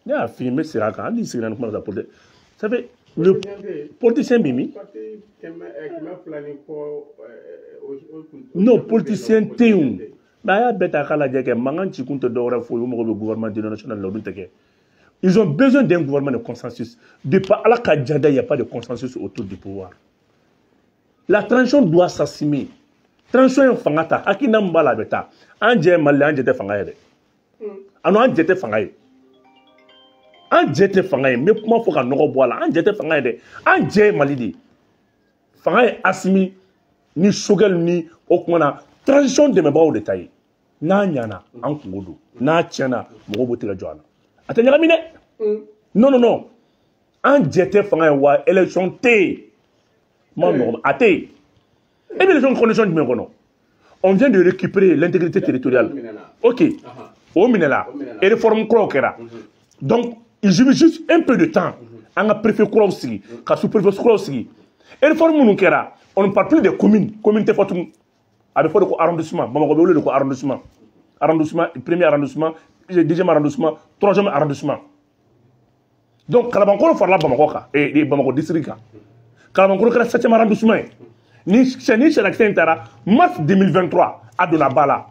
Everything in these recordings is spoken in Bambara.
Ne y'a f'i ye, n bɛ segin a kan, hali n'i seginna ni kuma la, politique, ça fait le politicien bɛ min? 200 ni kɔ. Non, politicien tɛ yen o. Mais a y'a bɛɛ ta k'a lajɛ kɛ, mankan ci kun tɛ dɔwɛrɛ foyi ye, u mago bɛ gouvernement d'union nationale la, olu tɛ kɛ. Ils ont besoin d'un gouvernement de consensus. Depuis Ala ka jada, il n'y a pas de consensus autour du pouvoir. La transition doit s'assumer. Transition ye fanga ta, hakilina min b'a la, a bɛ taa. An jɛ ye Mali la, an jɛ tɛ fanga ye dɛ. A non, an jɛ tɛ fanga ye. An jɛ tɛ fanga ye. N bɛ kuma fɔ ka nɔgɔ bɔ a la. An jɛ tɛ fanga ye dɛ. An jɛ ye Mali de ye. Fanga ye Assimi ni Choguel ni o kuma na transition dɛmɛbagaw de ta ye. N'a ɲana, an kungo don. N'a tiɲɛna, mɔgɔw b'o tigɛ jɔ a la. A tɛ ɲagami dɛ. Non, non, non. An jɛ tɛ fanga ye wa élection tɛ yen. Ma nɔgɔ, a tɛ yen. E bɛ élection condition jumɛn kɔnɔ? On vient de récupérer l'intégrité territoriale. Ok. O minɛla. Et réforme kuraw kɛra. Donc, il suffit juste un peu de temps. An ka préfet kuraw sigi, ka sous-préfet kuraw sigi. Et réforme minnu kɛra, on ne parle plus de communes. Commune tɛ fɔ tugun. A bɛ fɔ de ko arrondissement. Bamakɔ bɛ wele de ko arrondissement. Arrondissement, premier arrondissement, deuxième arrondissement, troisième arrondissement. Donc, Kalabankɔrɔ farala Bamakɔ kan, Bamakɔ district kan. Kalabankɔrɔ kɛra septième arrondissement ye. Ni ni sariya in taara mars 2023, a donna ba la.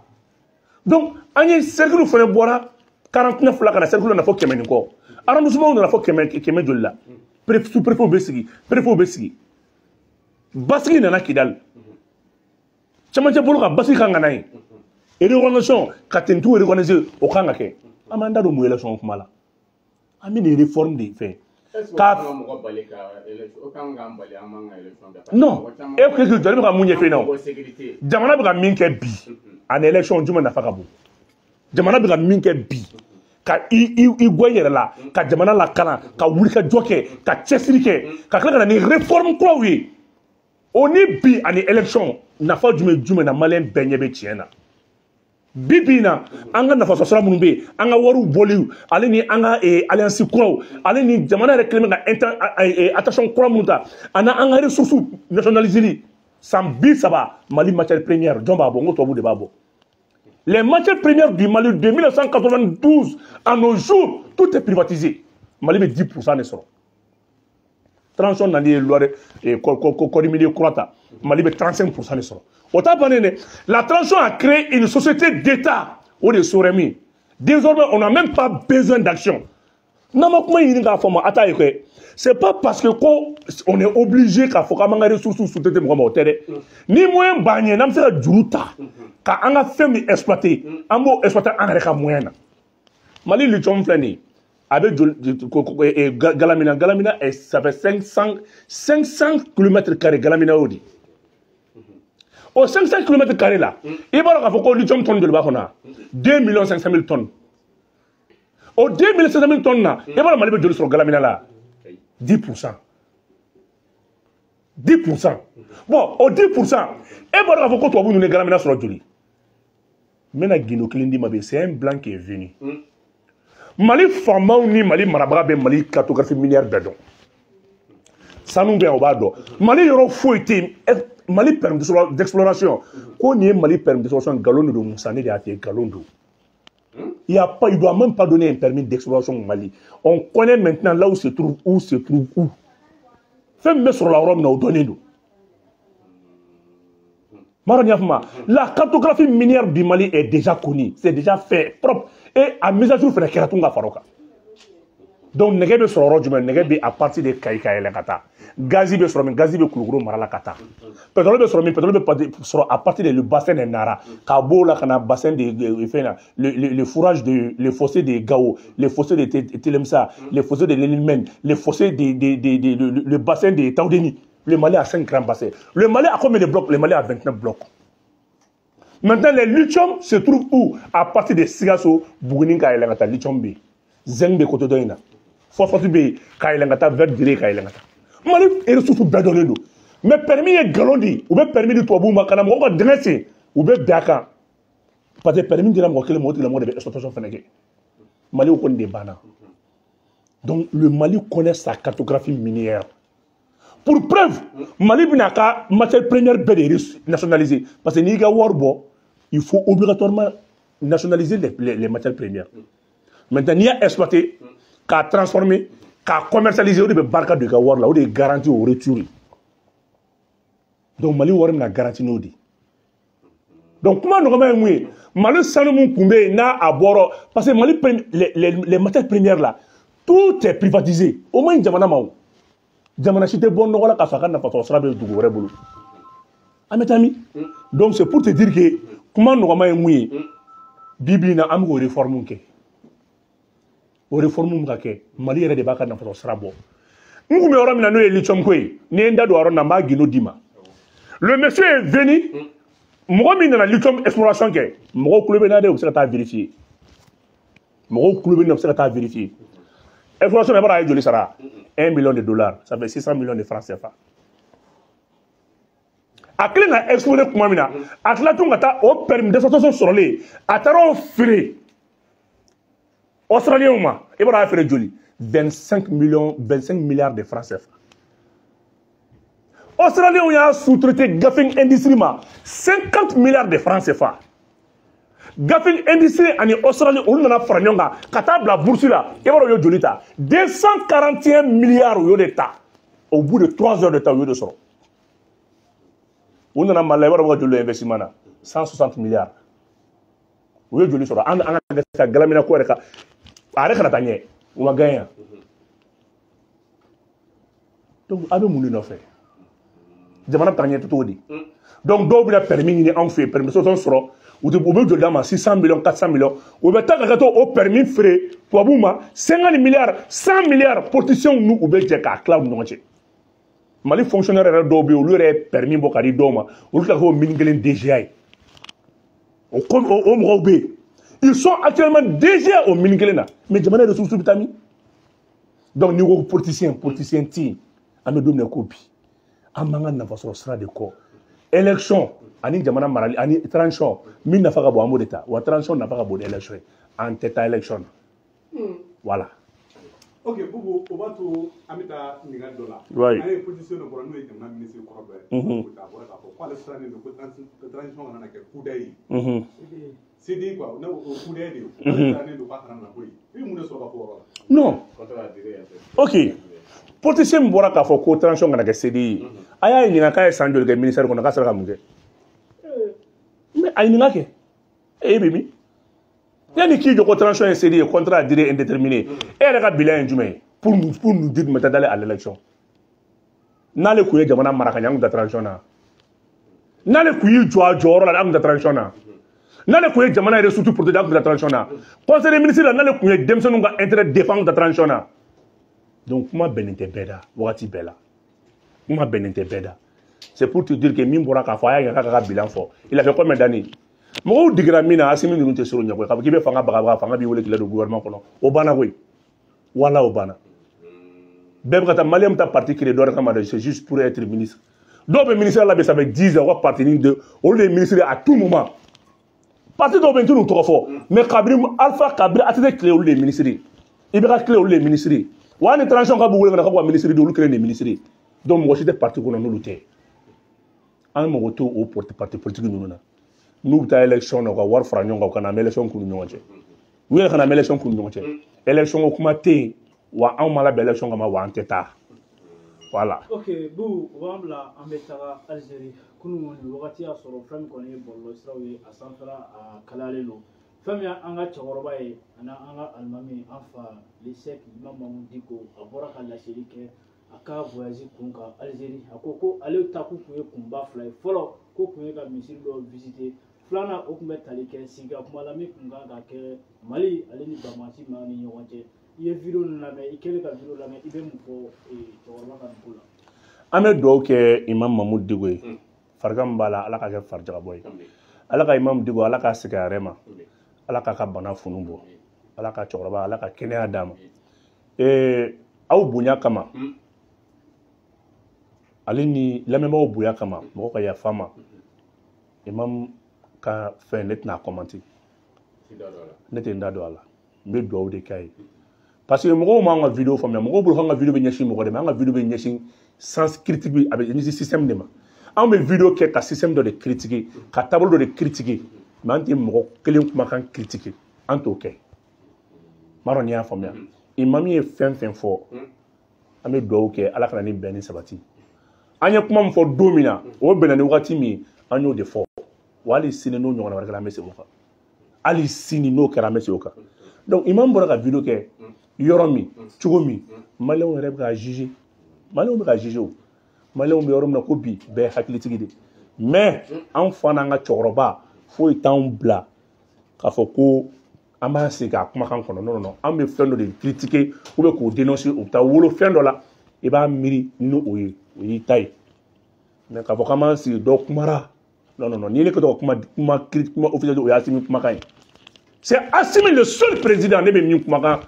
Donc, an ye cercle fana bɔra 49 la ka na cercle nana fɔ 100 ni kɔ. Arrondissement nana fɔ 100 joli la. Sous-préfet bɛ sigi, préfet bɛ sigi. Basigi nana Kidali. Cɛmancɛ bolo kan, basigi kan ka na yen. Réorganisation ka tenue réorganiser, o kan ka kɛ. An b'an da don mun élection kuma la? An bɛ nin réforme de fɛ. Ka non, e ko k'i jɔ, ne bɛ ka mun ɲɛf'i ɲɛna o? Jamana bɛ ka min kɛ bi ani élection, jumɛn nafa ka bon? Jamana bɛ ka min kɛ bi, ka i bɔ i yɛrɛ la, ka jamana lakana, ka wuli ka jɔ kɛ, ka cɛsiri kɛ, ka tila ka na ni réforme kuraw ye, o ni bi ani élection, nafa jumɛn jumɛn na? Maliyɛn bɛɛ ɲɛ bɛ tiɲɛ na. Bi bi in na, an ka nafa sɔrɔ minnu bɛ yen, an ka wariw bɔli, ale ni an ka alliance kuraw, ale ni jamana yɛrɛ kɛlen bɛ ka attention kura minnu ta, ani an ka ressources nationalisées, san 30, Mali matière première, jɔn b'a bɔ? N ko tubabu de b'a bɔ. Les matières premières du Mali de 1992 à nos jours, tout est privatisé. Mali bɛ 10% de sɔrɔ. Transition nali ye loi de code minier kura ta, Mali bɛ 35% de sɔrɔ. O t'a bannen dɛ. La transition a créé une société d'État, o de ye SOREMI. Désormais, on n'a même pas besoin d'action. N'an ma kuma ɲini k'a fɔ ma, a t'a ye kɛ. C'est pas parce que ko on est obligé k'a fɔ k'an b'an ka ressources sous-traiter mɔgɔ ma, o tɛ dɛ. Ni moyen b'an ɲɛ, n'an bɛ se ka juru ta ka an ka fɛn min exploiter, an b'o exploiter an yɛrɛ ka moyen na. Mali lithium filɛ nin ye, a bɛ joli Galamina? Galamina, ça fait 500 kilomètres carrés. Galamina y'o de. O 500 kilomètres carrés la, i b'a dɔn k'a fɔ ko lithium tonne joli b'a kɔnɔ? 2 millions 500 mille tonnes. O 2 millions 500 mille tonnes na, i b'a dɔn Mali bɛ joli sɔrɔ Galamina la? 10%. 10%. Bon, o 10%, e b'a dɔn k'a fɔ ko tubabu ninnu ye Galamina sɔrɔ joli? N bɛna gundo kelen d'i ma bi. C'est un blanc qui est venu. Mali faamaw ni Mali marabaga bɛ Mali cartographie minière bɛɛ dɔn. Sanu bɛ yan, o b'a dɔn. Mali yɔrɔ foyi tɛ yen. Mali permis d'exploration, ko nin ye Mali permis d'exploration, nkalon de don. Musa, ne de y'a f'i ye, nkalon don. Il y a pas, il doit même pas donner un permis d'exploration au Mali. On connaît maintenant là où se trouve, où se trouve où. Fɛn min bɛ sɔrɔ la yɔrɔ min na, o dɔnnen don. M'a la cartographie minière du Mali est déjà connue, c'est déjà fait, propre. Et a mise à jour fɛnɛ kɛra tun ka fara o kan. Donc nɛgɛ bɛ sɔrɔ yɔrɔ jumɛn? Nɛgɛ bɛ à partir de Kayi ka yɛlɛn ka taa. Gazi bɛ sɔrɔ min? Gazi bɛ Kulukoro mara la ka taa. Pétrole bɛ sɔrɔ min? Pétrole bɛ sɔrɔ à partir de le bassin de Nara. Ka b'o la ka na bassin de fɛn na, le forage de le fossé de Gao, le fossé de Telemsa, le fossé de Lélimène, le fossé de le bassin de Taoudeni. Le Mali a 5 grands bassins. Le Mali a combien de blocs? Le Mali a 29 blocs. Maintenant, les lithium se trouvent où? À partir de Sikasso, Bougouni ka yɛlɛn ka taa, lithium bɛ yen. Zinc bɛ côté dɔ in na. Phosphate bɛ yen ka yɛlɛn ka taa vers Diré ka yɛlɛn ka taa. Mali ressources bɛɛ dɔnnen don. Mais permis ye nkalon de ye. U bɛ permis di tubabuw ma ka na mɔgɔw ka dingɛ sen. U bɛ bɛn a kan. Parce que permis dira mɔgɔ kelen ma, o tigilamɔgɔ de bɛ exploitation fɛnɛ kɛ. Mali kɔni de banna. Donc le Mali connaît sa cartographie minière. Pour preuve, Mali bɛna ka matière première bɛɛ de nationaliser. Parce que n'i ka wari bɔ, il faut obligatoirement nationaliser les matières premières. Maintenant, n'i y'a exploité, K'a transformer, k'a commercialiser, o de bɛ barika don i ka wari la, o de ye garantie au retour ye. Donc Mali wari bɛna garantie n'o de ye. Donc kuma nɔgɔma ye mun ye? Mali sanu mun kun bɛ yen n'a a bɔra, parce que Mali les matières premières là, tout est privatisé. O man ɲi jamana ma o. Jamana si tɛ bɔ nɔgɔ la k'a fɔ a ka nafa sɔrɔ sira bɛ dugu wɛrɛ bolo. An bɛ taa min? Donc c'est pour te dire que kuma nɔgɔma ye mun ye? Bi bi in na, an bɛ k'o réforme kɛ. O réforme bɛ ka kɛ, Mali yɛrɛ de b'a ka nafa sɔrɔ sira bɔ. N kun bɛ yɔrɔ min na, n'o ye lithium ko ye, ni ye n da don o yɔrɔ in na, n b'a gindo d'i ma. Le monsieur est venu, mɔgɔ min nana lithium exploration kɛ, mɔgɔw tulo bɛ n na dɛ, u bɛ se ka taa vérifier. Mɔgɔw tulo bɛ n na, u bɛ se ka taa vérifier. Exploration, i b'a dɔn a ye joli sara? 1 million de dollars, ça fait 600 millions de francs CFA. A kelen ka explorer tuma min na, a tila tun ka taa o permis d'exploitation sɔrɔlen, a taara o feere Australiens ma. I b'a dɔn a y'a feere joli? 25 millions, 25 milliards de francs CFA. Australiens y'a sous-traité Ganfeng Industrie ma 50 milliards de francs CFA. Ganfeng Industrie ani Australie, olu nana fara ɲɔgɔn kan ka taa bila bourse la. I b'a dɔn u ye joli ta? 241 milliards, u y'o de ta. Au bout de 3 heures de temps, u y'o de sɔrɔ. U nana Mali la, i b'a dɔn u ka joli investissement na? 160 milliards. U ye joli sɔrɔ? An ka ka galamina ko yɛrɛ ka a yɛrɛ kana taa ɲɛ, u ma gagné yan. Donc a bɛ mun de nɔfɛ? Jamana bɛ taa ɲɛ cogo di? Donc dɔw bɛna permis ɲini anw fɛ yen, permis sɔrɔ sɔrɔ, u tɛ, u bɛ joli d'a ma? 600 millions, 400 millions. U bɛ taa ka taa o permis feere tubabuw ma 50 milliards, 100 milliards. Politiciens n'u u bɛ jɛ k'a tila u ni ɲɔgɔn cɛ. Mali fonctionnaire yɛrɛ dɔw bɛ yen, olu yɛrɛ ye permis bɔ ka di dɔw ma, olu tila k'o mine kelen DGA ye. O ko o mɔgɔw bɛ yen, ils sont actuellement DGA o mine kelen na, mais jamana ressources bɛ taa min? Donc n'i ko politicien, politicien tɛ yen. An bɛ don min na ko bi, an b'an ka nafasɔrɔ sira de kɔ. Élection ani jamana marali ani transition, min nafa ka bon, an b'o de ta. Wa transition nafa ka bon ni élection ye. An tɛ taa élection na, voilà. Ok Boubou, o b'a to an bɛ taa ɲininkali dɔ la. An ye position dɔ bɔra, n'o ye jamana minisiri kɔrɔ dɔ ye. A bɔra k'a fɔ k'ale sirannen don ko transition kana na kɛ coup d'État ye. CDI quoi, ne o coup d'État de ye. Ale sirannen don k'a kana na bɔ yen. I bɛ mun de sɔrɔ ka fɔ o yɔrɔ la? Non. Ok. Politicien min bɔra k'a fɔ ko transition kana kɛ CDI ye, a y'a ɲininka k'a ye san joli kɛ ministère kɔnɔ, k'a sera ka mun kɛ? Mais a ɲininka kɛ. E bɛ min? Yanni k'i jɔ ko transition ye CDI ye, contrat à durée indéterminée, e yɛrɛ ka bilan ye jumɛn ye pour nous dire maintenant d'aller à l'élection? N'ale kun ye jamana mara ka ɲɛ, an kun tɛ transition na. N'ale kun y'i jɔ a jɔyɔrɔ la, an kun tɛ transition na. N'ale kun ye jamana yɛrɛ surtout protéger, an kun tɛ transition na. Conseil des ministres la, n'ale kun ye denmisɛnninw ka intérêt défendre, an kun tɛ transition na. Donc kuma bɛnnen tɛ bɛɛ da wagati bɛɛ la, kuma bɛnnen tɛ bɛɛ da. C'est pour te dire que min bɔra k'a fɔ, a y'a ɲininka k'a ka bilan fɔ, il a fait combien d'années? Mɔgɔw digira min na, Asimi ninnu tɛ sɔrɔ ɲɛ koyi. K'a fɔ k'i bɛ fanga bagabaga, fanga b'i wele k'i ladon gouvernement kɔnɔ, o banna koyi. Wala o banna. Bɛɛ bɛ ka taa, Malien bɛ taa parti créer dɔ wɛrɛ kama dɛ, c'est juste pour être ministre. Dɔw bɛ ministère la bi, ça fait 10 ans, u ka parti ni de olu de ye ministre à tout moment. Parti dɔw bɛ yen, n tɛ n'u tɔgɔ fɔ, mais kabini Alpha, kabini ATT tile, olu de ye ministre ye. IBK tile, olu de ye ministre ye. Wa hali ni transition ka b'u wele ka na k'u ka ministre di, olu kelen de ye ministre ye. Donc mɔgɔ si tɛ parti kɔnɔ n'olu tɛ. An mago t'o o parti politique ninnu na. N'u bɛ taa élection na, u ka wari fara ɲɔgɔn kan, u ka na an bɛ élection k'u ni ɲɔgɔn cɛ. U yɛrɛ ka na an bɛ élection k'u ni ɲɔgɔn cɛ. Élection ko kuma tɛ yen, wa anw ma labɛn élection kama, wa an tɛ taa. Voilà. Ok Bou, o b'an bila an bɛ taga Algérie. Kunun nin wagati y'a sɔrɔ fɛn min kɔni ye bɔlɔlɔsiraw ye, a sanfɛla a kalayalen don. Fɛn min y'an ka cɛkɔrɔba ye ani an ka alimami, an fa le Cheikh Imam Mahmoud Dicko, a bɔra ka laseli kɛ a ka voyage kun kan Algérie. A ko ko ale taakun kun ye kunba fila ye. Fɔlɔ, ko kun ye ka misiri dɔ visiter. Filanan, o kun bɛ tali kɛ sigi kuma la min kun kan ka kɛ Mali ale ni Bamasi ma ni ɲɔgɔn cɛ. I ye vidéo ninnu lamɛn, i kɛlen ka vidéo lamɛn, i bɛ mun fɔ cɛkɔrɔba ka nin ko la? An bɛ dugawu kɛ Imam Mahmoud Dicko ye. Farigan min b'a la, Ala ka kɛ farijagabɔ ye. Ala ka Imam Dicko, Ala k'a segin a yɛrɛ ma. Ala k'a ka bana funu bɔ. Ala ka cɛkɔrɔba, Ala ka kɛnɛya d'a ma. Aw bonya kama, ale ni lamɛnbagaw bonya kama, mɔgɔ ka yafa ma. Imam ka fɛn, ne tɛna commenter. Ne tɛ n da don a la. N bɛ dugawu de k'a ye. Parce que mɔgɔw m'an ka vidéo faamuya. Mɔgɔw bolo k'an ka vidéo bɛ ɲɛsin mɔgɔ de ma. An ka vidéo bɛ ɲɛsin sens critique, a bɛ ɲɛsin système de ma. Anw bɛ vidéo kɛ ka système dɔ de critiquer, ka taabolo dɔ de critiquer, mais an tɛ mɔgɔ kelen kumakan critiquer, an t'o kɛ. N b'a dɔn n'i y'a faamuya. Imam ye fɛn fɛn fɔ, an bɛ dugawu kɛ Ala kana ni bɛn ni sabati. An ye kuma min fɔ don min na, o bɛnna ni wagati min, an y'o de fɔ. Wa hali sini n'o ɲɔgɔnna wɛrɛ kɛra, an bɛ segin o kan. Hali sini n'o kɛra, an bɛ segin o kan. Donc imam bɔra ka vidéo kɛ yɔrɔ min, cogo min, maliyɛnw yɛrɛ bɛ k'a juger. Maliyɛnw bɛ k'a juger o. Maliyɛnw bɛ yɔrɔ min na ko bi, bɛɛ ye hakilitigi de. Mais an fa n'an ka cɛkɔrɔba foyi t'anw bila k'a fɔ ko an b'an sigi k'a kumakan kɔnɔ. Non, non, non, an bɛ fɛn dɔ de critiquer ou bien k'o dénoncer, o bɛ taa wolo fɛn dɔ la, i b'a miiri ni o ye, o y'i ta ye. Mais k'a fɔ k'an b'an sigi dɔ kumara, non, non, non, n'i ye ne kɛ to ka kuma kuma kuma officiel, o ye Assimi kumakan ye. C'est Assimi le seul président ne bɛ min kumakan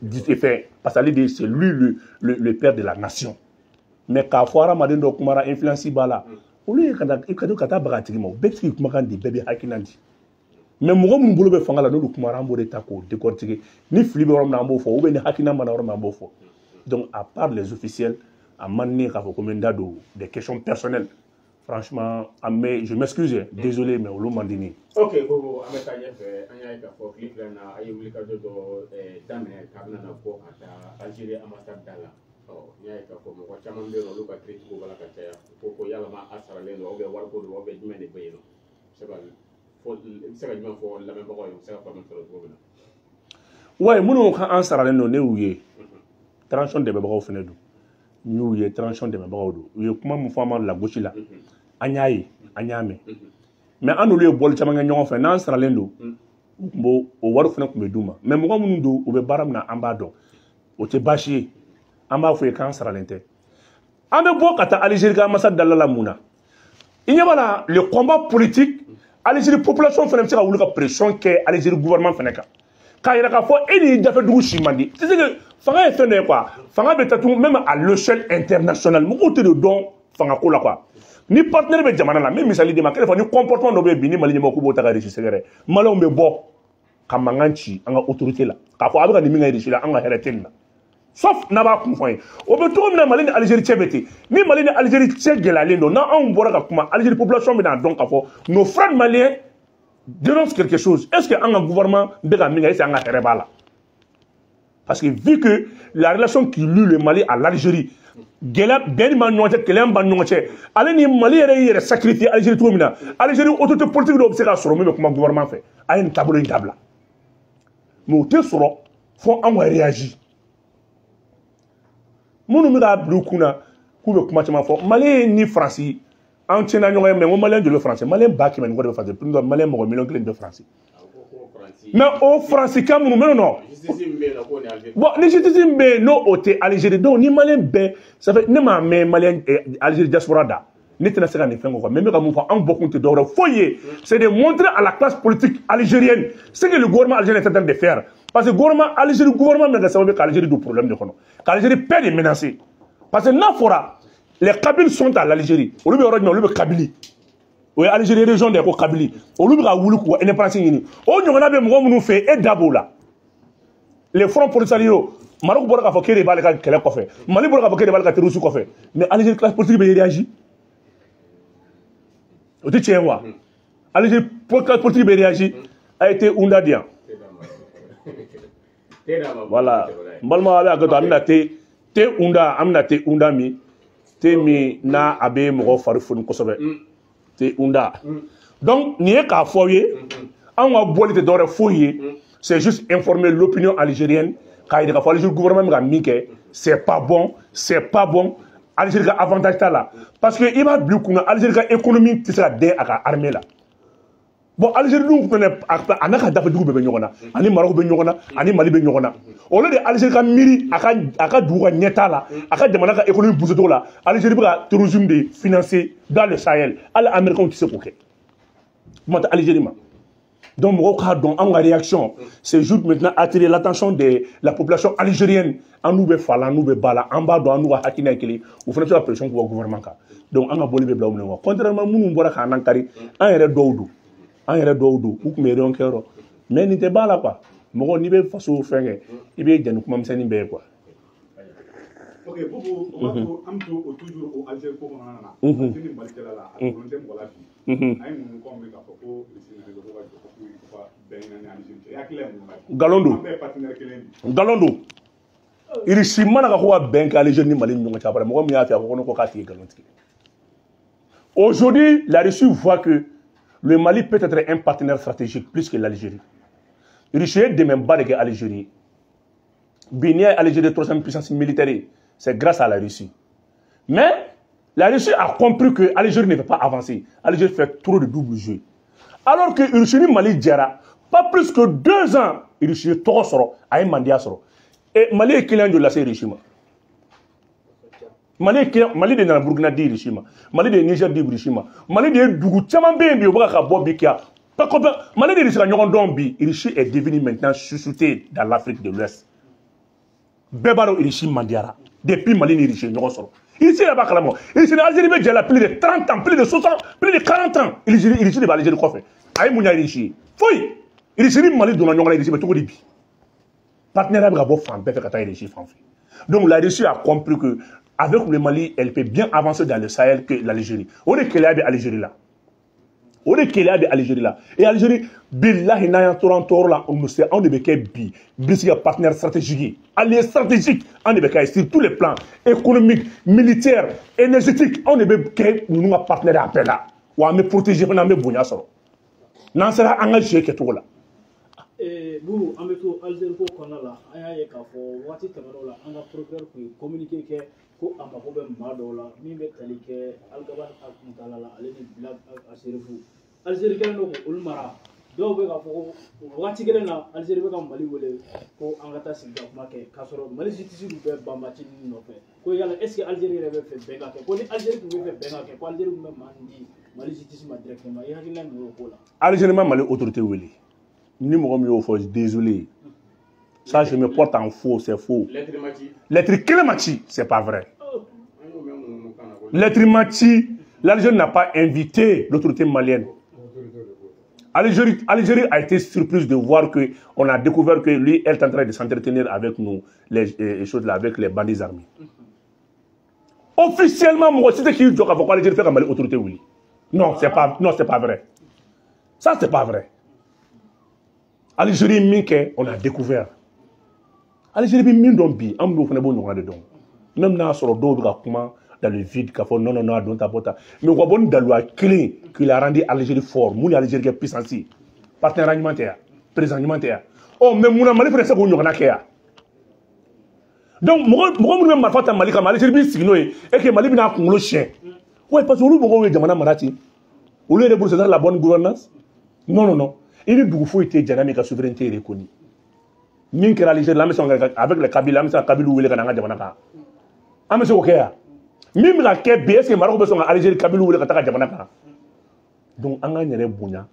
di fɛn, parce que ale de, c'est lui le père de la nation. Mais k'a fɔ hadamaden dɔ kumara, influence b'a la, olu ye ka taa ka taa baga a tigi ma, o bɛɛ bɛ se k'i kumakan di, bɛɛ bɛ hakilina di. Mais mɔgɔ minnu bolo bɛ fanga la, n'olu kumara, an b'o de ta k'o décortiquer. Ni fili bɛ yɔrɔ min na, an b'o fɔ, ou bien ni hakilina mana yɔrɔ min, an b'o fɔ. Donc à part les officiels, a man di ne ye k'a fɔ ko n bɛ n da don des questions personnelles. Franchement, mais je m'excuse, désolé, mais olu man di ne ye. Ok, Bobo, an bɛ taa ɲɛfɛ. An y'a ye k'a fɔ tile fila in na, a ye wulikajɔ dɔ daminɛ k'a bɛna na bɔ ka taa Algérie ambassade da la. Ɔ, n y'a ye k'a fɔ mɔgɔ caman bɛ yen nɔ, olu ka critique b'a la ka caya ko yalama a saralen don, ou bien wariko don, ou bien jumɛn de bɛ yen nɔ. I bɛ se ka jumɛn fɔ lamɛnbagaw ye, u bɛ se ka faamuya sɔrɔ cogo min na? Ouais, minnu ko an saralen don, ne y'u ye. Transition dɛmɛbagaw fana don. N y'u ye, transition dɛmɛbagaw don. U ye kuma min fɔ an ma lagosi la, an y'a ye, an y'a mɛn. Mais an n'olu ye bɔli caman kɛ ɲɔgɔn fɛ. N'an saralen don, u tun b'o o wari fana tun bɛ d'u ma. Mais mɔgɔ minnu don, u bɛ baara min na, an b'a dɔn. O tɛ baasi ye. An b'a fɔ ye k'an saralen tɛ. An bɛ bɔ ka taa Algérie ka ambassade dala la mun na? I ɲɛ b'a la, le combat politique, Algérie population fana bɛ se ka wuli ka pression kɛ Algérie gouvernement fana kan, k'a yira k'a fɔ e ni dafɛ dugu si man di. C'est que fanga ye fɛn dɔ ye quoi. Fanga bɛ taa tugun même à l'échelle internationale, mɔgɔw tɛ de dɔn fanga ko la quoi. Ni partenaire bɛ jamana la, n bɛ misali d'i ma, kɛlɛ fɔ ni comportement dɔ bɛ yen bi, ni Mali ɲɛmɔgɔ k'u b'o ta ka Russie sɛgɛrɛ, Maliyɛnw bɛ bɔ ka mankan ci an ka autorité la k'a fɔ a bɛ ka nin min kɛ Russie la, an ka hɛrɛ tɛ nin na, sauf n'a b'a kun fɔ an ye. O bɛ cogo min na, Mali ni Algérie cɛ bɛ ten. Ni Mali ni Algérie cɛ gɛlɛyalen don, n'anw bɔra ka kuma, Algérie population bɛna dɔn k'a fɔ nos frères maliens dénoncent quelque chose. Est-ce que an ka gouvernement bɛ ka min kɛ, est-ce que an ka hɛrɛ b'a la? Parce que vu que la relation qui lie le Mali à l'Algérie, gɛlɛya bɛn b'an ɲɔgɔn cɛ, kɛlɛ b'an ɲɔgɔn cɛ, ale ni Mali yɛrɛ y'i yɛrɛ sacrifier Algérie cogo min na, Algérie autorité politique dɔw bɛ se ka sɔrɔ min bɛ kuma gouvernement fɛ, a ye nin taabolo in dabila. Mais o tɛ sɔrɔ fo anw ka réagir. Minnu bɛ k'a bila u kunna k'u bɛ kuma caman fɔ, Mali ni Faransi an tiɲɛna ɲɔgɔn ye, mais n ko Maliyɛn joli bɛ Faransi? Maliyɛn 100 000 ni kɔ de bɛ Faransi, plus Maliyɛn mɔgɔ 1 miliyɔn de bɛ Faransi. Mais o Faransikan minnu bɛ yen nɔ, bon, ni justice min bɛ yen, n'o o tɛ Algérie. Donc ni Maliyɛn bɛɛ, ça fait ne m'a mɛn Maliyɛn Algérie diaspora da, ne tɛna se ka nin fɛn kɔ quoi. Mais n bɛ ka mun fɔ, anw bɔkun tɛ dɔwɛrɛ foyi ye, c'est de montrer à la classe politique algérienne ce que le gouvernement algérien est en train de faire. Parce que gouvernement Algérie, gouvernement bɛ kɛ sababu ye ka Algérie don problème de kɔnɔ, ka Algérie paix de menacer. Parce que n'a fɔra les Kabyles sont à l'Algérie, olu bɛ yɔrɔ jumɛn? Olu bɛ Kabylie, o ye Algérie région de ye ko Kabylie. Olu bɛ ka wuli k'u ka indépendance ɲini. O ɲɔgɔnna bɛ mɔgɔ minnu fɛ yen, e da b'o la. Les fronts Polisario, Maroc bɔra k'a fɔ k'e de b'ale ka kɛlɛ kɔfɛ, Mali bɔra k'a fɔ k'e de b'ale ka terrorisme kɔfɛ, mais Algérie classe politique bɛ réagir, o tɛ tiɲɛ wa? Algérie classe politique bɛ réagir. A ye thé unda di yan. Voilà, n balima, a bɛ hakɛ to, an bɛna thé unda, an bɛna thé unda min, thé min n'a a bɛ mɔgɔ fari foni kosɛbɛ, thé unda. Donc nin ye k'a fɔ aw ye, anw ka bɔli tɛ dɔwɛrɛ foyi ye, c'est juste informer l'opinion algérienne, k'a yira k'a fɔ Algérie gouvernement bɛ ka min kɛ, c'est pas bon, c'est pas bon. Algérie ka avantage t'a la, parce que i b'a bila i kunna, Algérie ka économie tɛ se ka den a ka armée la. Bon, Algérie dun fɛnɛ, a n'a ka dafɛ dugu bɛɛ bɛ ɲɔgɔn na, ani Maroc bɛ ɲɔgɔn na, ani Mali bɛ ɲɔgɔn na. Au lieu de Algérie ka miiri a ka dugu ka ɲɛtaa la, a ka jamana ka économie booster cogo la, Algérie bɛ ka terrorisme de financer dans le Sahel. Hali Américains tɛ se k'o kɛ, kuma tɛ Algérie ma. Donc mɔgɔw k'a dɔn, anw ka réaction, c'est juste maintenant attirer l'attention de la population algérienne. An n'u bɛ fa la, an n'u bɛ ba la, an b'a dɔn an n'u ka hakilina ye kelen, u fana bɛ se ka pression k'u ka gouvernement kan. Donc an ka bɔli bɛ bila u minɛ quoi. Contrairement minnu bɔra k'an kari, an yɛrɛ dɔw don, an yɛrɛ dɔw don, u tun bɛ réunion kɛyɔrɔ, mais nin tɛ ba la quoi. Mɔgɔ n'i bɛ faso fɛn kɛ, i bɛ jɛn ni kuma misɛnnin bɛɛ ye quoi. Ok, Bobo, o b'a to an bɛ to o toujours o Algérie ko kɔnɔna na. Algérie ni Mali cɛla la, a dogolen tɛ mɔgɔ la bi. An ye ninnu kɔ min k'a fɔ ko Russie nana ko ka jɔ ko k'u ka bɛn ni Algérie cɛ. I hakili la ye mun ye? Nkalon don. An bɛɛ ye partenaire kelen de ye. Nkalon don. Russie mana ka ko ka bɛn kɛ Algérie ni Mali ni ɲɔgɔn cɛ après mɔgɔ min y'a fɛ a ko k'a tigi nkalon tigɛ. Aujourd'hui, la Russie voit que le Mali peut être un partenaire stratégique plus que l'Algérie. Russie ye dɛmɛba de kɛ Algérie. Bi n'i y'a ye Algérie troisième puissance militaire, c'est grâce à la Russie. Mais la Russie a compris que l'Algérie ne peut pas avancer. L'Algérie fait trop de double jeu. Alors que Russie ni Mali jɛra, pas plus que 2 ans, Russie ye tɔgɔ sɔrɔ, a ye mandiya sɔrɔ. Et Mali ye client joli lase Russie ma? Mali de nana Burkina di Russie ma. Mali de ye Niger di Russie ma. Mali de ye dugu caman bɛ yen bi u bɛ ka bɔ bi kɛ. Mali de Russie ka ɲɔgɔn dɔn bi. Russie est devenu maintenant chouchouté dans l'Afrique de l'Ouest. Bɛɛ b'a dɔn Russie mandiyara. Depuis Mali ni Russie ye ɲɔgɔn sɔrɔ. Russie yɛrɛ b'a kalama. Russie ni Algérie bɛ jɛ la plus de 30 ans, plus de 60, plus de 40 ans. Russie de bɛ Algérie kɔfɛ. A ye mun ɲɛ Russie ye? Foyi. Russie ni Mali donna ɲɔgɔn na, Russie bɛ cogo di bi? Partenariat bɛ ka bɔ fan bɛɛ fɛ ka taa Russie fan fɛ. Donc la Russie a compris que avec le Mali, elle peut bien avancer dans le Sahel que l'Algérie. O de kɛlɛya bɛ Algérie la. O de kɛlɛya bɛ Algérie la. Et Algérie, billahi n'an y'an tora an tɔɔrɔ la, on sait anw de bɛ kɛ bi Russie ka partenaire stratégique ye. Allié stratégique anw de bɛ kɛ sur tous les plans économique, militaire, énergétique, anw de bɛ kɛ ninnu ka partenaire a bɛɛ la. Wa an bɛ protéger fana, an bɛ bonya sɔrɔ. N'an sera an ka jeu kɛcogo la. Bubu, an bɛ to Algérie ko kɔnɔna la, an y'a ye k'a fɔ waati tɛmɛnenw la, an ka procureur tun ye communiqué kɛ ko a mako bɛ maa dɔw la min bɛ tali kɛ Algaba kuntala la, ale ni Bilal Aserifu. Algérie kɛlen don k'olu mara. Dɔw bɛ k'a fɔ ko o waati kelen na Algérie bɛ ka Mali wele ko an ka taa sigi ka kuma kɛ, k'a sɔrɔ Mali justice bɛ banbaci ninnu nɔfɛ. Ko yala est ce que Algérie yɛrɛ bɛ fɛ bɛn ka kɛ? Ko ni Algérie tun bɛ fɛ bɛn ka kɛ, ko Algérie tun bɛ maa min di Mali justice ma directement. I hakilina min y'o ko la? Algérie ma Mali autorité wele. Ni mɔgɔ min y'o fɔ, désolé. Ça, je me porte en faux, c'est faux. Lettre kelen ma ci, c'est pas vrai. Lettre ma ci, l'Algérie n'a pas invité l'autorité malienne. Algérie a été surprise de voir que on a découvert que lui, elle est en train de s'entretenir avec nous, les choses là, avec les bandits armés. Officiellement, moi, c'était qui joue à Algérie fait comme l'autorité oui. Non, c'est pas, non, c'est pas vrai. Ça, c'est pas vrai. Algérie min kɛ, on a découvert. Algérie bɛ min dɔn bi, an b'o fana b'o ɲɔgɔnna de dɔn. Même n'a sɔrɔ dɔw bɛ ka kuma dans le vide k'a fɔ non non non a don ta bɔ ta. Mais u ka bɔ ni daluya kelen qu'il a rendu Algérie fort, mun ye Algérie kɛ puissance ye? Partenariat ɲuman tɛ yan, président ɲuman tɛ yan. Ɔ mais munna Mali fana tɛ se k'o ɲɔgɔnna kɛ yan? Donc mɔgɔ mɔgɔ minnu bɛ marifa ta Mali kama, Algérie b'i sigi n'o ye et que Mali bɛna a kunkolo siɲɛ. Ouais, parce que olu mɔgɔw ye jamana mara ten. Olu yɛrɛ bolo c'est ça la bonne gouvernance? Non non non. I ni dugu foyi tɛ jamana min ka souveraineté reconnue. Min kɛra Algérie la, an bɛ se ka avec les Kabyles, an bɛ se ka Kabyles wele ka na an ka jamana kan. An bɛ se k'o kɛ yan. Min bɛ ka kɛ bi, est ce que Maroc bɛ sɔn ka Algérie Kabyles wele ka taga jamana kan? Donc an k'an yɛrɛ bonya,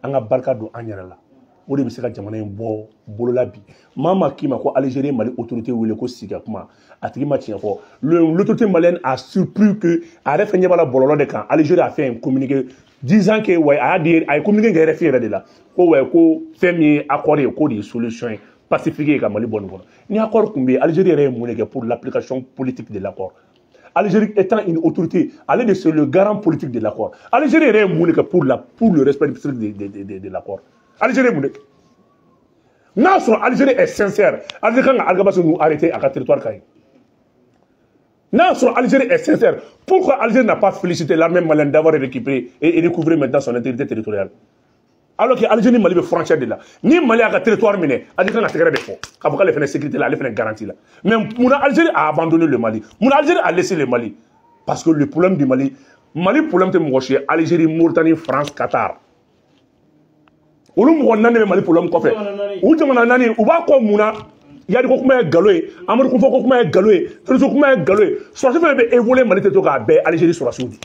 an ka barika don an yɛrɛ la. O de bɛ se ka jamana in bɔ bolola bi. Maa maa k'i ma ko Algérie Mali autorité wele ko sigi ka kuma, a tigi ma tiɲɛ fɔ. L'autorité malienne a surpris que a yɛrɛ fɛn ɲɛ b'a la bɔlɔlɔ de kan. Algérie a fait un communiqué disant que ouais, a y'a di, a ye communiqué kɛ RFI yɛrɛ de la ko ouais, ko fɛn min ye accord ye, k'o de ye solution ye pacifique ye ka Mali bɔ nin kɔnɔ. Ni accord tun bɛ yen, Algérie yɛrɛ ye mun de kɛ pour l'application politique de l'accord? Algérie étant une autorité, ale de c'est le garant politique de l'accord. Algérie yɛrɛ ye mun de kɛ pour le respect de l'accord? Algérie ye mun de kɛ? N'a sɔrɔ Algérie est sincère, Algérie kan ka Algaba nous arrêter à ka territoire kan yen. N'a sɔrɔ Algérie est sincère, pourquoi Algérie n'a pas félicité l'armée malienne d'avoir récupéré et recouvré maintenant son intégrité territoriale? Alors que Algérie ni Mali bɛ frontière de la. Ni Mali y'a ka territoire minɛ, Algérie kan ka tɛgɛrɛ de fɔ k'a fɔ k'ale fana sécurité la, ale fana garantie la. Mais munna Algérie a abandonné le Mali? Munna Algérie a laissé le Mali? Parce que le problème du Mali, Mali problème tɛ mɔgɔ si ye, Algérie, Mauritanie, France, Qatar. Olu mɔgɔ naani bɛ Mali problème kɔfɛ. U jamana naani, u b'a kɔ mun na? Yadi ko kuma ye nkalon ye, Amadu Kunfɔ ko kuma ye nkalon ye, terrorisme kuma ye nkalon ye. Sɔrɔdasi fɛn bɛ évoluer Mali tɛ to k'a bɛɛ Algérie sɔrɔdasiw di.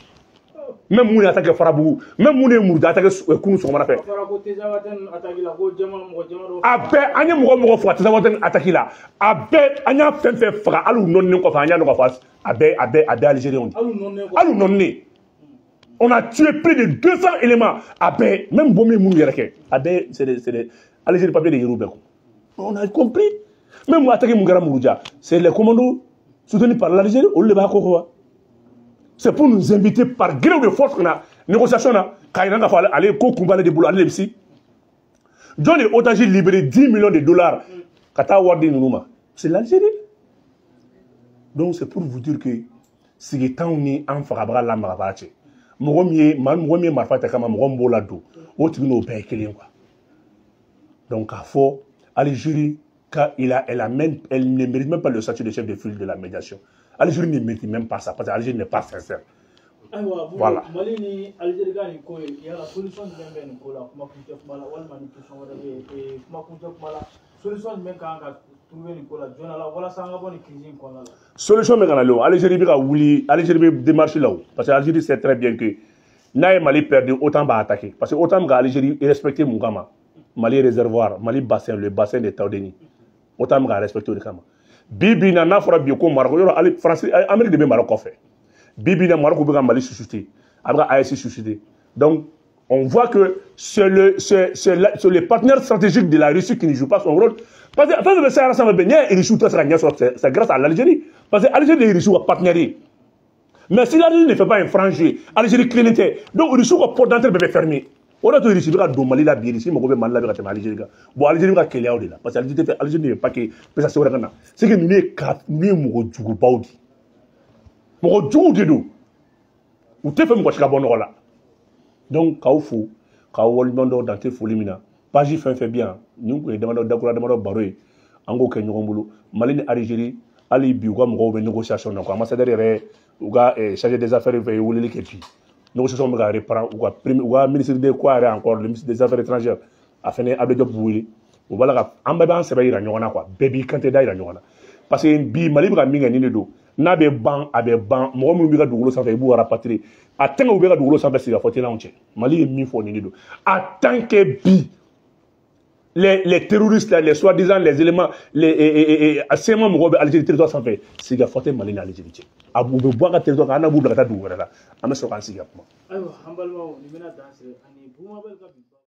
Même mun ye attaqué Farabugu, même mun ye Muruja attaqué kunun sɔgɔmada fɛ. A bɛɛ an ye mɔgɔ mɔgɔ faga Tezawatène attaque la, a bɛɛ an y'a fɛn fɛn faga hali u nɔninen kɔfɛ, an y'a dɔn k'a fɔ a bɛɛ Algériens de. Hali u nɔninen. On a tué plus de 200 éléments. A bɛɛ même bombe minnu yɛrɛ kɛ, a bɛɛ c'est des Algérie papier de yer'u bɛɛ kun. On a compris. Même attaque mun kɛra Muruja, c'est les commandos soutenus par l'Algérie, olu de b'a ko quoi. C'est pour nous inviter par gré de force qu'on a négociation na k'a yira k'a fɔ ale ko kun b'ale de bolo, ale de bɛ se. Jɔn de otage libéré 10 millions de dollars ka taa wari di ninnu ma? C'est l'Algérie. Donc c'est pour vous dire que sigi t'anw ni an fagabaga lamagabaga cɛ. Mɔgɔ min ye marifa ta kama, mɔgɔ min b'o la don, o tigi n'o bɛɛ ye kelen quoi. Donc k'a fɔ Algérie, elle ne mérite même pas le statut de chef de file de la médiation. Algérie ne mérite même pas ça, parce que l'Algérie n'est pas sincère. Ayiwa, voilà. Mali ni Algérie ka nin ko ye, yala solution jumɛn bɛ nin ko la? Kuma kuncɛ kuma la, walima ni question wɛrɛ bɛ yen, kuma kuncɛ kuma la, solution jumɛn kan ka trouver nin ko la joona la walasa an ka bɔ nin crise in kɔnɔna la? Solution bɛ ka na le, Algérie bɛ ka wuli, Algérie bɛ démarche la o, parce que Algérie sait très bien que n'a ye Mali perdu, OTAN b'a attaquer, parce que OTAN bɛ ka Algérie respecter mun kama? Mali réservoir, Mali bassin, le bassin de Taoudeni, OTAN bɛ ka respecter o de kama. Bi bi in na, n'a fɔra bi ko Maroc, yɔrɔ hali France, Amérique de bɛ Maroc kɔfɛ. Bi bi in na, Maroc bɛ ka Mali susciter, a bɛ ka AES susciter. Donc on voit que c'est le partenaire stratégique de la Russie qui ne joue pas son rôle. Parce que fɛn fɛn bɛ Sahara sanfɛ bɛɛ, n'i y'a ye Russie tɛ se ka ɲɛ sɔrɔ, c'est grâce à l'Algérie. Parce que Algérie de ye Russie ka partenaire ye. Mais si l'Algérie ne fait pas un franc jeu, Algérie tilennen tɛ, donc Russie ka porte d'entrée bɛɛ bɛ fermer. O de y'a to Russie bɛ ka don Mali la bi, Russie mago bɛ Mali la bi ka tɛmɛ Algérie kan. Bon, Algérie bɛ ka keleya o de la, parce que Algérie tɛ fɛ, Algérie ne veut pas que puissance wɛrɛ ka na. C'est que ninnu ye mɔgɔ jugubaw de ye. Mɔgɔ juguw de don. U tɛ fɛ mɔgɔ si ka bɔ nɔgɔ la. Donc k'aw fo, k'aw waleɲuman dɔn dan tɛ foli min na. Page fɛn fɛn bɛ yan, nin kun ye damadɔ dakura damadɔ baro ye, an k'o kɛ ɲɔgɔn bolo. Mali ni Algérie, hali bi u ka mɔgɔw bɛ négociation na quoi. Ambassadeur yɛrɛ, u ka chargé des affaires fɛ ye weleli kɛ bi. Négociation bɛ ka reprendre, u ka ministre de quoi yɛrɛ encore, le ministre des affaires étrangères, a fɛnɛ Abdou Diop wele. U b'a la ka an bɛɛ b'an sɛbɛ yira ɲɔgɔn na quoi. Bɛɛ b'i kan tɛ da yira ɲɔgɔn na. Parce que bi Mali bɛ ka min kɛ nin de don. N'a bɛ ban, a bɛ ban. Mɔgɔ minnu bɛ ka dugukolo sanfɛ, i b'u rapatrier. A tant que u bɛ ka dugukolo sanfɛ, sigi ka fɔ tɛ n'anw cɛ. Mali ye min fɔ nin de don. A tant que bi les terroristes là, les soi-disant les éléments, les CMA mɔgɔw bɛ Algérie territoire sanfɛ, sigi ka fɔ tɛ Mali ni Algérie cɛ. A u bɛ bɔ a ka territoire kan, an n'a b'u bila ka taa dugu wɛrɛ la, an bɛ sɔrɔ k'an sigi ka kuma. Ayiwa, an balimaw, nin bɛna dan sigi ani Bumabel ka bi.